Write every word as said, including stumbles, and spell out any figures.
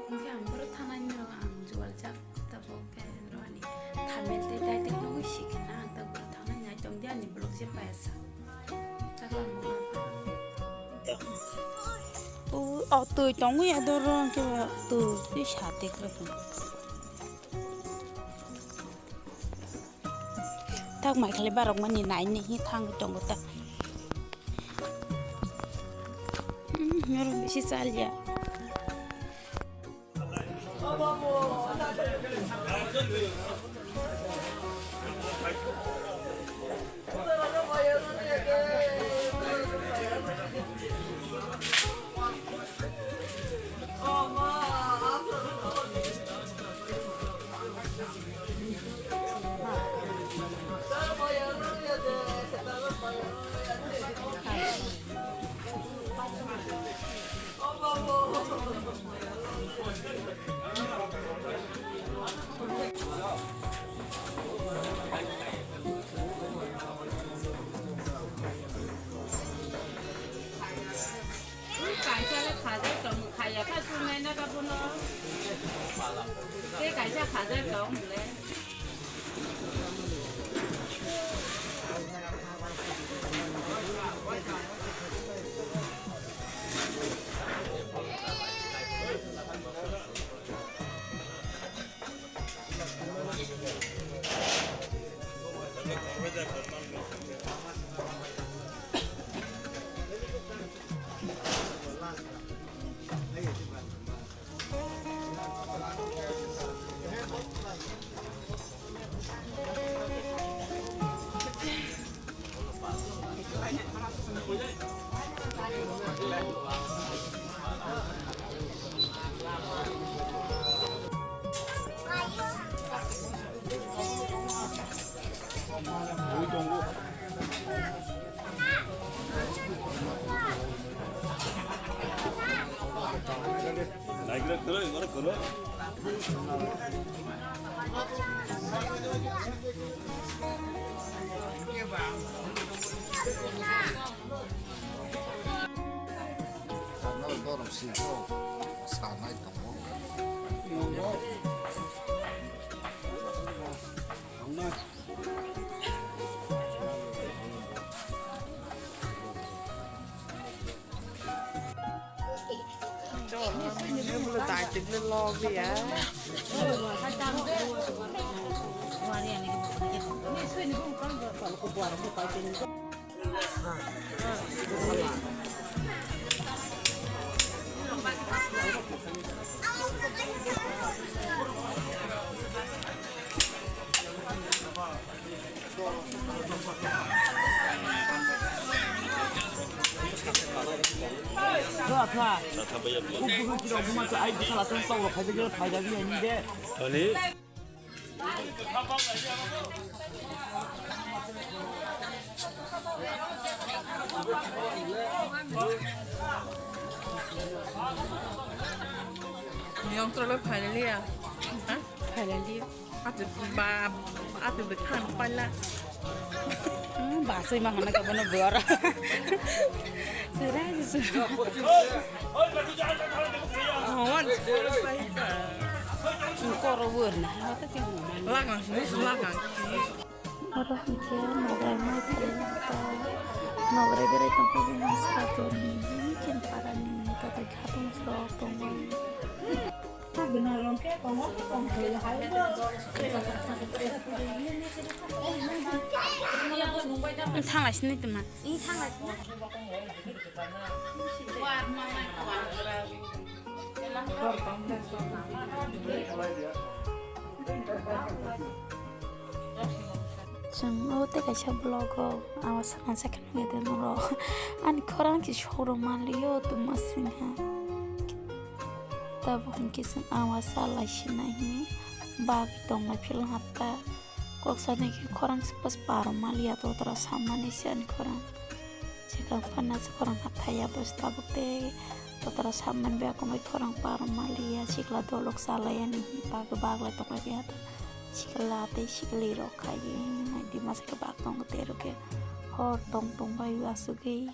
Hwnkhe ang borok thangnani rok ang jualjak, tabuk khe norok ani thamel tei title nugwi sikhe na, ang tabuk borok thangnani nai tongdi ani vlog je paisa. O, o twi tongwi adoro hwnkhe twi, twi sa tekre. Tak mai khali barok mani nai ni hi thang tongo ta. Hmm, norok bisi chalya. Kaisa le khajak tong, khaya kha chunai na ka bono. Ke kaisa khajak tong le. Sanai dorong singko sanai tongo. Ani? Niyong trolo phailaliya. Ha? Phailaliya. Atu ba, atu bwkhang pala. Hmm, basui ma hana ka bono bor. Sura sura. Awan. Koro bor na. Lakang sini lakang. Oro hwnkhe nograi mai phai ta nograi berai tongkha bini sakao ni hini chini para ni ta tei khatungsa rok tongmani. Thanglaisini tuma. Chwng o tei kaisa vlog o awa sana sakhe nugwi de norok ani khorang se soro manliyo tuma singha. Tabuk hwnkhe chwng awa salai sinai hwnwi bagwi tonglai philwng hatta. Kok sanai khe khorang se pas paro manliya, totra sammani se ani khorang. Swkang panna se khorang hathaiya, bwswk tabuk tei totra sammani bagwi khorang paro manliya, sikla dolok salai ani bagwi baglai tonglaibaiya. Sikla tei sikli rok khaiwi naidi masa khe bak tongo tei rw khe hor tong tong bai asugwi.